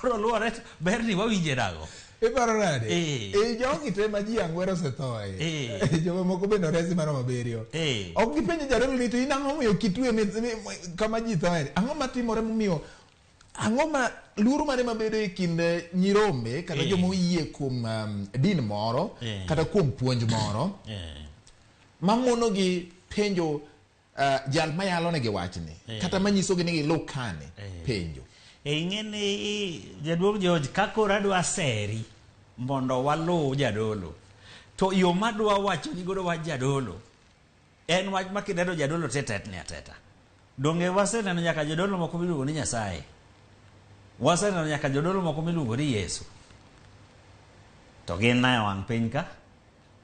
koro luwore to ber ni wawinje nago. Iparo nade? Eh. E jogi te ma ji ang'wero osethoe. Eh. Jomamoko bende oresi maromo abiriyo. Eh. Ok gipenjo jadolo ni to in ang'o momiyo kitwe kama ji thoe. Ang'o matimore momiyo ang'o ma luoro mane mabedo e kind nyirombe kata Eh. joma oyie kuom din moro Eh. kata kuom puonj moro Eh. mamonogi penjo jal mayalonegi wachni Eh. kata manyisogi ni giluw kane Eh. penjo. E ing'e ni jaduong' George ka koro adwa seri mondo waluw jadolo to yo madwa wachoni godo wach jadolo en wach ma kineno jadolo to itetni ateta. Donge waseneno nyaka jodolo moko miluongo ni Nyasaye? Waseneno nyaka jodolo moko miluongo ni Yesu. To gin na e wang' piny ka?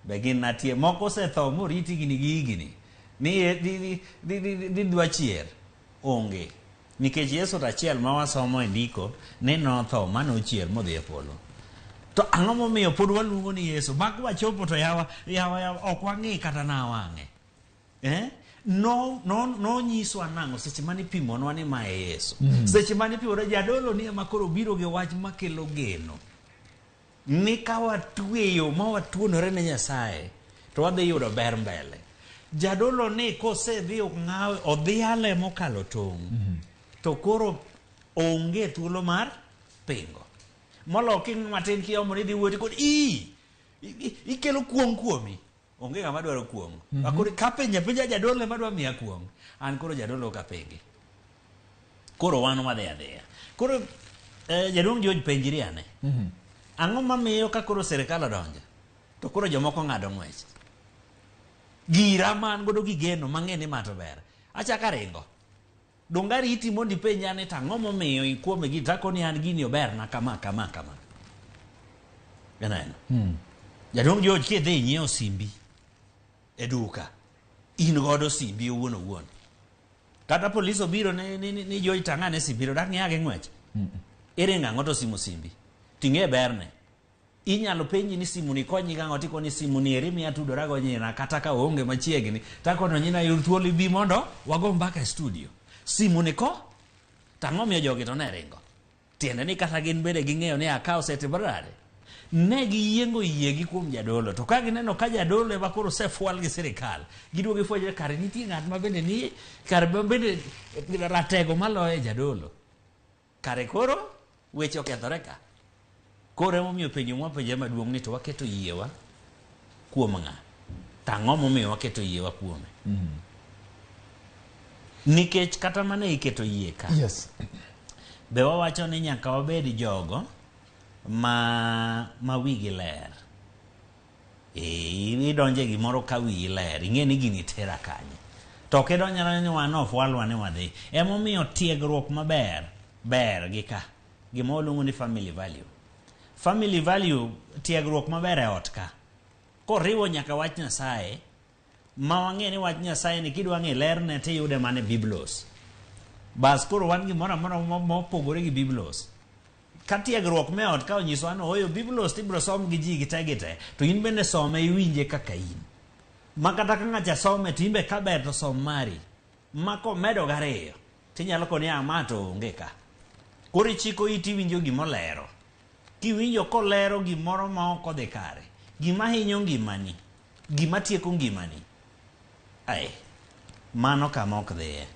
Be gin natie? Moko osetho morit higni gi higni ni, ni, ni, ni, ni, ni dwa chier. Onge. Nikech Yesu to achiel ma wasomo e ndiko ni notho ma nochier modhi e polo. To ang'o momiyo pod waluongo ni Yesu? Mak wachopo to yawa, yawa, yawa ok wang'i kata na wang'e. Eh? No, no, nonyiswa nang'o seche mane ipimonwa ni ma e Yesu. Seche mane ipimonwa jadolo ni ema koro biro gi wach makelo geno. Ni ka watweyo ma watuonore ne Nyasaye to wadhi yudo ber mbele. Jadolo ni kosedhi ong'awe odhiale mokalo tong' to koro onge thuolo mar pingo. Molo king'o matin kiomo ni idhi wuoyo kod ii ikelo kuong' kuomi. Onge ng'ama dwaro kuong'. Koro kapenjo apenja jadolo ema dwa miya kuong'. An koro jadolo ok apengi. Koro wan wadhi adhiya. Koro jaduong' George penjri ane. Ang'o mamiyo ka koro sirikal odonjo to koro jomoko ng'ado ng'wech? Gira ma an godo gi geno mang'e ni ma to ber. Achako aringo. Donge ariti mondo ipenja ni to ang'o momiyo ikuome gini to akoni an gini oberna kama kama kama. Ineno? Jaduong' George kidhi inyiewo simbi e duka, in godo simbi owuon owuon. Kata polis obiro ni, ni, ni, ni George tang'ane simbi to dak ng'iya gi ng'wech. Iringo ang'o to simo simbi. Ting'e berne. Inyalo penji ni simu ni konyi gang'o tikoni simu ni eri miya tudora go nyina kata ka oonge machiegni takono nyina yud thuolo ibi mondo wago mbaka e studio. Simu ni ko to ang'o miyo jogi to ne ringo? Tiende ni kata gin bende ging'eyo ni aka osetimore nade? Ne giyiengo yiegi kuom jadolo to ka gineno ka jadolo ema koro osefwal gi sirikal giduogo gifwenyo ni kare nitie ng'at ma bende ni kare ma bende ratego maloyo jadolo. Kare koro weche okethore ka. Koro emomiyo penjo mwapenjore maduong' ni to waketo yiewa kuom ng'a? To ang'o momiyo waketo yiewa kuome? Nikech kata mana e keto yie ka, Yes. be wawacho ni nyaka wabed jogo ma wigi ler. E, idonjo e gimoro ka wiyi ler, ing'e ni gini tera kanye. To ok idonjo ni wan ofwalwa ni wadhi. Emomiyo tiegruok maber ber gi ka. Gima waluongo ni family value. Family value, tiegruok maber e ot ka. Koriwo nyaka wach Nyasaye, ma wang'e ni wach Nyasaye ni kidwa ng'e lerne tiyude mana e Biblos. Bas koro wan gimoro amora mopogore gi Biblos. Ka tiegruok me ot ka onyisowa ni ooyo Biblos tibiro som gi ji gite gite, to in bende some iwinje kaka in. Ma kata ka ng'acha some to in be kaber to som mari. Ma komedo gariyo, tinyalo koni a ma to onge ka. Koro ichiko iti iwinjo gimolero. Kiwinjo kolero gimoro ma ok odhi kare, gima hinyo ngimani, gima tieko ngimani, ai, mano kama ok dhiye.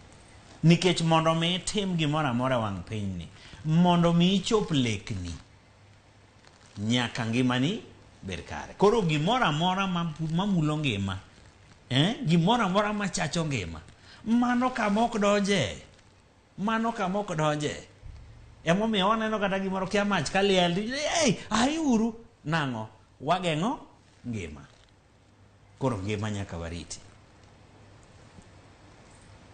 Nikech mondo mi itim gimoro amora e wang' pinyni, mondo mi ichop lekni, nyaka ngimani bed kare. Koro gimoro amora mamulo ngima, gimoro amora machacho ngima, mano kama ok donje. Mano kama ok donje. Emomiyo waneno kata gimoro kia mach kaliel, hey, aiuru nang'o? Wageng'o ngima. Koro ngima nyaka wariti.